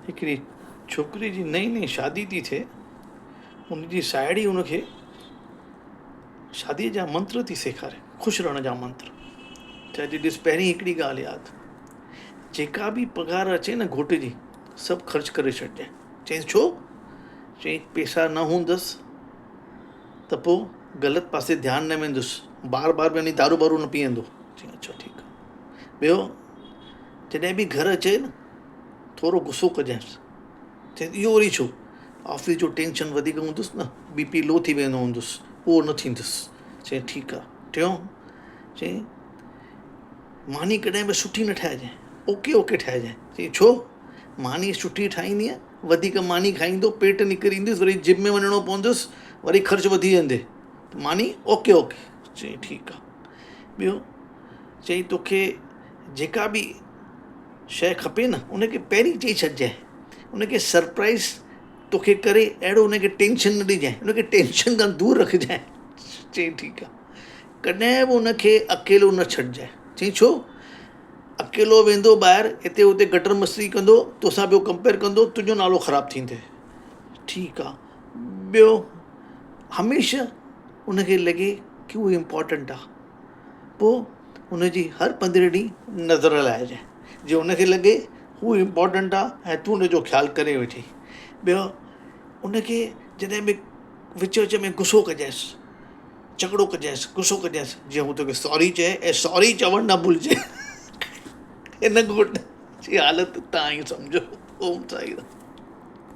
هڪڙي ڇوڪري جي نئين نئين شادي ٿي ٿئي، ان جي ساهيڙي ان کي شاديء جا منتر ٿي سيکاري، خوش رهڻ جا منتر. چئي ٿي ڏس پهرين هڪڙي ڳالهه ياد، جيڪا به پگهار اچي نه گهوٽ جي سڀ خرچ ڪري ڇڏجانء. چيائينس ڇو؟ چيائين پئسا نه هوندس ته پوء غلط پاسي ڌيان نه ويندس، بار بار وڃي دارو بارو نه پيئندو. چيائين اڇا ٺيڪ آهي. ٻيو جڏهن به گهر اچي نه ٿورو غصو ڪجانس. چيائين اهو وري ڇو؟ آفيس جو ٽينشن وڌيڪ هوندس نه بي پي لو ٿي ويندو هوندس اهو نه ٿيندس. چيائين ٺيڪ آهي. ٽيون چيائين ماني ڪڏهن به سٺي نه ٺاهجانء اوڪي اوڪي ٺاهجانء. چيائين ڇو؟ ماني سٺي ٺاهيندينء وڌيڪ ماني کائيندو پيٽ نڪري ايندس وري جم ۾ وڃڻو پوندس وري خرچ وڌي ويندي ماني اوڪي اوڪي. چيائين ٺيڪ آهي. ٻيو چيائين توکي جيڪا به شيء کپي نه ان کي پهرين چئي ڇڏجانء ان کي سرپرائز توکي ڪري اهڙو ان کي ٽينشن نه ڏجانء ان کي ٽينشن کان دور رکجانء. چيائين ٺيڪ آهي. ڪڏهن به ان کي اڪيلو نه ڇڏجانء. چيائين ڇو؟ اڪيلو ويندو ٻاهر هتي هتي گٽر مستي ڪندو توسان پيو ڪمپيئر ڪندو تنهنجو نالو خراب ٿيندي. ٺيڪ آهي. ٻيو هميشه ان کي لڳي ڪي هو امپارٽنٽ آهي. پوء ان جي هر پندرهين ڏينهن نظر لائجانء جي ان کي لڳي هو امپارٽنٽ آ ۽ تون ان جو خيال ڪري ويٺي. ٻيو ان کي جڏهن به وچ وچ ۾ غصو ڪجانس، جهڳڙو ڪجانس، غصو ڪجانس جيئن هو توکي سوري چئي ۽ سوري چوڻ نه ڀلجي. هن گهوٽ جي حالت توهان ئي سمجهو. اوم سائي رام.